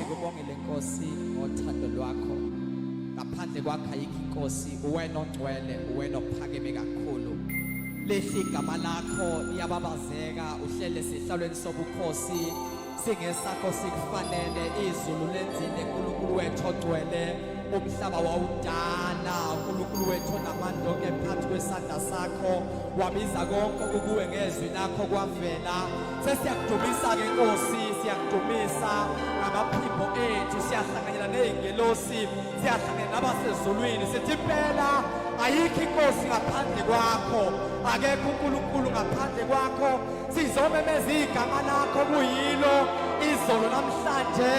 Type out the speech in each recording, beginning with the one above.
Sikubongile Nkosi ngothando lwakho. Ngaphandle kwakho ayikho inkosi, uwena ongcwele, uwena ophakeme kakhulu. Lehli igama lakho liyababazeka, uhlele esihlalweni sobukhosi singesakho sikufanele. Izulu lenzile uNkulunkulu wethu ongcwele, umhlaba wawudala uNkulunkulu wethu onamandla onke phakathi kwesandla sakho, wabiza konke okukuwe ngezwi lakho kwavela. Sesiyakudumisa-ke Nkosi, siyakudumisa ngamaphimbo ethu, siyahlanganyela ney'ngelosi, siyahlanganyela nabasezulwini, sithi impela ayikho inkosi ngaphandle kwakho, akekho uNkulunkulu ngaphandle kwakho. Sizomemeza igama lakho kuyilo izolo namhlanje,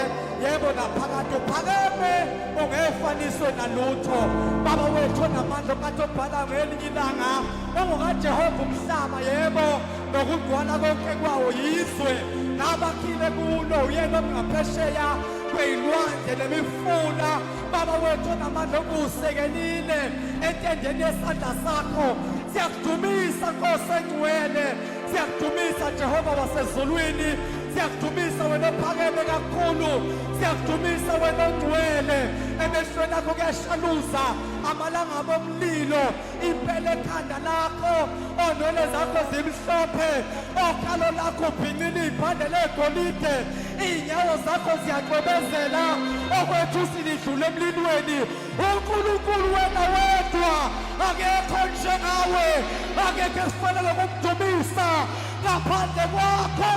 yebo naphakade. Uphakeme ungefaniswe nalutho, Baba wethu onamandla, ongathi obhala ngelinye ilanga ungokaJehova umhlaba, yebo nokugcwala konke kwawo, yizwe nabakhile kulo, uyena ongaphesheya kweyilwandle nemifula. Baba wethu onamandla, okusekelile etendeni yesandla sakho, siyakudumisa Nkosi engcwele, siyakudumisa Jehova wasezulwini, siyakudumisa wena ophakeme kakhulu, siyakudumisa wena ongcwele. Emehlweni akho kuyashaluza amalangabi omlilo, impela ekhanda lakho onwele zakho zimhlophe, okhalo lakho ubhincile ibhande legolide, iy'nyawo zakho ziyacwebezela okwethusi lidlule emlilweni. UNkulunkulu wena wedwa, akekho njengawe, akekho esifanele ukumdumisa ngaphandle kwakho.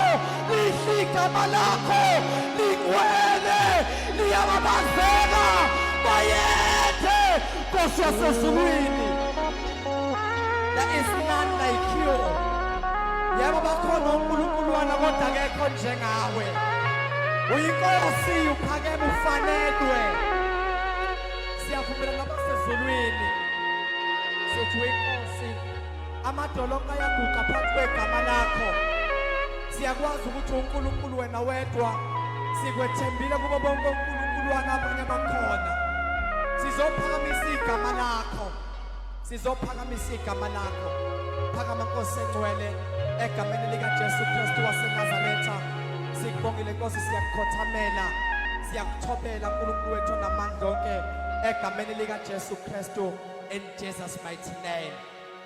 Lihle igama lakho, ligcwele, liyababazeka. Bayethe Nkosi yasezulwini, there is none like you. Yebo bakhona onkulunkuluwana kodwa akekho njengawe. Uyinkosi, uphakeme, ufanelwe. Siyavumelana nabasezulwini, sithi uyinkosi, amadolo onke ayaguqa phansi kwegama lakho. Siyakwazi ukuthi uNkulunkulu wena wedwa, sikwethembile kubo bonke onkulunkuluwana abanye abakhona. Sizophakamisa igama lakho, sizophakamisa igama lakho. Phakama Nkosi engcwele, egameni likaJesu Kristu waseNazaretha. Sikubongile Nkosi, siyakukhothamela, siyakuthobela Nkulunkulu wethu onamandla onke, egameni likaJesu Kristu, in Jesus mighty name.